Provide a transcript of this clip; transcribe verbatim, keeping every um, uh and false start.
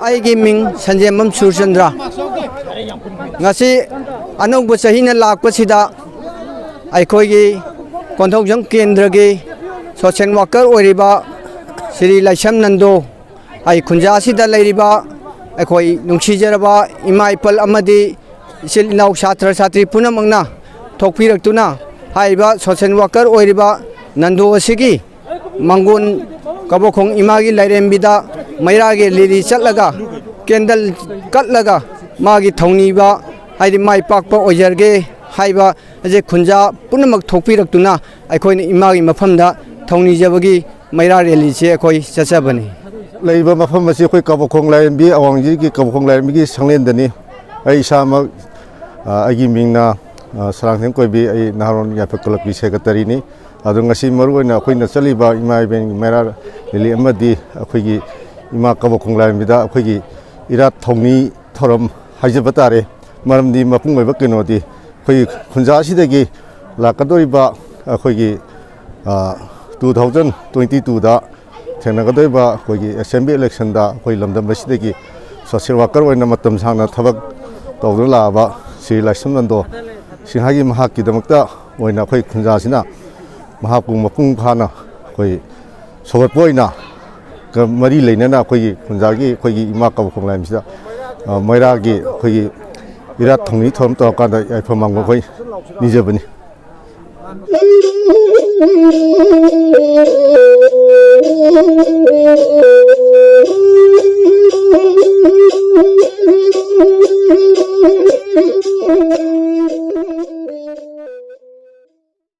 ꯑꯩꯒꯤ ꯃꯤꯡ ꯁꯟꯖꯦꯝꯕꯝ ꯁꯨꯔꯆꯟꯗ꯭ꯔ꯫ ꯉꯁꯤ ꯑꯅꯧꯕ ꯆꯍꯤꯅ ꯂꯥꯛꯄꯁꯤꯗ ꯑꯩꯈꯣꯏꯒꯤ ꯀꯣꯟꯊꯧꯖꯝ ꯀꯦꯟꯗ꯭ꯔꯒꯤ ꯁꯣꯁꯦꯜ ꯋꯥꯀꯔ ꯑꯣꯏꯔꯤꯕ ꯁ꯭ꯔꯤ ꯂꯥꯏꯁ꯭ꯔꯝ ꯅꯟꯗꯣ, ꯑꯩ ꯈꯨꯟꯖꯥ ꯑꯁꯤꯗ ꯂꯩꯔꯤꯕ ꯑꯩꯈꯣꯏ ꯅꯨꯡꯁꯤꯖꯔꯕ ꯏꯃꯥ ꯏꯄꯜ ꯑꯃꯗꯤ ꯏꯆꯤꯜ ꯏꯅꯥꯎ ꯁꯥꯇ꯭ꯔ ꯁꯥꯇ꯭ꯔꯤ ꯄꯨꯝꯅꯃꯛꯅ ꯊꯣꯛꯄꯤꯔꯛꯇꯨꯅ ꯍꯥꯏꯔꯤꯕ ꯁꯣꯁꯦꯜ ꯋꯥꯀꯔ ꯑꯣꯏꯔꯤꯕ ꯅꯟꯗꯣ ꯑꯁꯤꯒꯤ ꯃꯪꯒꯣꯟ ꯀꯕꯣꯛꯈꯣꯡ ꯏꯃꯥꯒꯤ ꯂꯥꯏꯔꯦꯝꯕꯤꯗ ꯃꯩꯔꯥꯒꯤ ꯂꯤꯂꯤ ꯆꯠꯂꯒ, ꯀꯦꯟꯗꯜ ꯀꯠꯂꯒ ꯃꯥꯒꯤ ꯊꯧꯅꯤꯕ, ꯍꯥꯏꯗꯤ ꯃꯥꯏ ꯄꯥꯛꯄ ꯑꯣꯏꯖꯔꯒꯦ ꯍꯥꯏꯕ ꯑꯁꯦ ꯈꯨꯟꯖꯥ ꯄꯨꯝꯅꯃꯛ ꯊꯣꯛꯄꯤꯔꯛꯇꯨꯅ ꯑꯩꯈꯣꯏꯅ ꯏꯃꯥꯒꯤ ꯃꯐꯝꯗ ꯊꯧꯅꯤꯖꯕꯒꯤ ꯃꯩꯔꯥ ꯔꯦꯂꯤꯁꯦ ꯑꯩꯈꯣꯏ ꯆꯠꯆꯕꯅꯤ꯫ ꯂꯩꯔꯤꯕ ꯃꯐꯝ ꯑꯁꯤ ꯑꯩꯈꯣꯏ ꯀꯕꯣꯛꯈꯣꯡ ꯂꯥꯏꯔꯦꯝꯕꯤ, ꯑꯋꯥꯡꯖꯤꯒꯤ ꯀꯕꯣꯛꯈꯣꯡ ꯂꯥꯏꯔꯦꯝꯕꯤꯒꯤ ꯁꯪꯂꯦꯟꯗꯅꯤ꯫ ꯑꯩ ꯏꯁꯥꯃꯛ, ꯑ, ꯑꯩꯒꯤ ꯃꯤꯡꯅ, ꯑ, ꯁꯂꯥꯡꯊꯦꯝ ꯀꯣꯏꯕꯤ, ꯑꯩ ꯅꯍꯥꯔꯣꯜ ꯌꯥꯏꯐ ꯀ꯭ꯂꯕꯀꯤ ꯁꯦꯀ꯭ꯔꯦꯇꯔꯤꯅꯤ꯫ ꯑꯗꯣ ꯉꯁꯤ ꯃꯔꯨꯑꯣꯏꯅ ꯑꯩꯈꯣꯏꯅ ꯆꯠꯂꯤꯕ ꯏꯃꯥ ꯏꯕꯦꯟꯒꯤ ꯃꯩꯔꯥ ꯔꯦꯂꯤ ꯑꯃꯗꯤ ꯑꯩꯈꯣꯏꯒꯤ ꯏꯃꯥ ꯀꯕꯣꯛꯈꯣꯡ ꯂꯥꯏꯔꯦꯝꯕꯤꯗ ꯑꯩꯈꯣꯏꯒꯤ ꯏꯔꯥꯠ ꯊꯧꯅꯤ ꯊꯧꯔꯝ ꯍꯥꯏꯖꯕ ꯇꯥꯔꯦ꯫ ꯃꯔꯝꯗꯤ ꯃꯄꯨꯡ ꯑꯣꯏꯕ ꯀꯩꯅꯣꯗꯤ ꯑꯩꯈꯣꯏꯒꯤ ꯈꯨꯟꯖꯥ ꯑꯁꯤꯗꯒꯤ ꯂꯥꯛꯀꯗꯧꯔꯤꯕ ꯑꯩꯈꯣꯏꯒꯤ, ꯑ, two thousand twenty twoꯗ ꯊꯦꯡꯅꯒꯗꯧꯔꯤꯕ ꯑꯩꯈꯣꯏꯒꯤ ꯑꯦꯁꯦꯝꯕ꯭ꯂꯤ ꯏꯂꯦꯛꯁꯟꯗ ꯑꯩꯈꯣꯏ ꯂꯝꯗꯝ ꯑꯁꯤꯗꯒꯤ ꯁꯣꯁꯦꯜ ꯋꯥꯀꯔ ꯑꯣꯏꯅ ꯃꯇꯝ ꯁꯥꯡꯅ ꯊꯕꯛ ꯇꯧꯗꯨꯅ ꯂꯥꯛꯑꯕ ꯁ꯭ꯔꯤ ꯂꯥꯏꯁ꯭ꯔꯝ ꯅꯟꯗꯣ ꯁꯤꯡꯍꯒꯤ ꯃꯍꯥꯛꯀꯤꯗꯃꯛꯇ ꯑꯣꯏꯅ ꯑꯩꯈꯣꯏ ꯈꯨꯟꯖꯥꯁꯤꯅ ꯃꯍꯥꯛꯄꯨ ꯃꯄꯨꯡ ꯐꯥꯅ ꯑꯩꯈꯣꯏ ꯁꯧꯒꯠꯄ ꯑꯣꯏꯅ ꯀ-, ꯃꯔꯤ ꯂꯩꯅꯅ ꯑꯩꯈꯣꯏꯒꯤ ꯈꯨꯟꯖꯥꯒꯤ ꯑꯩꯈꯣꯏꯒꯤ ꯏꯃꯥ ꯀꯕꯣꯛꯈꯣꯡ ꯂꯥꯏꯔꯦꯝꯕꯤꯁꯤꯗ, ꯑ, ꯃꯩꯔꯥꯒꯤ ꯑꯩꯈꯣꯏꯒꯤ ꯏꯔꯥꯠ ꯊꯧꯅꯤ ꯊꯧꯔꯝ ꯇꯧꯔꯀꯥꯟꯗ ꯌꯥꯏꯐ ꯃꯪꯒꯣꯜ ꯑꯩꯈꯣꯏ ꯅꯤꯖꯕꯅꯤ꯫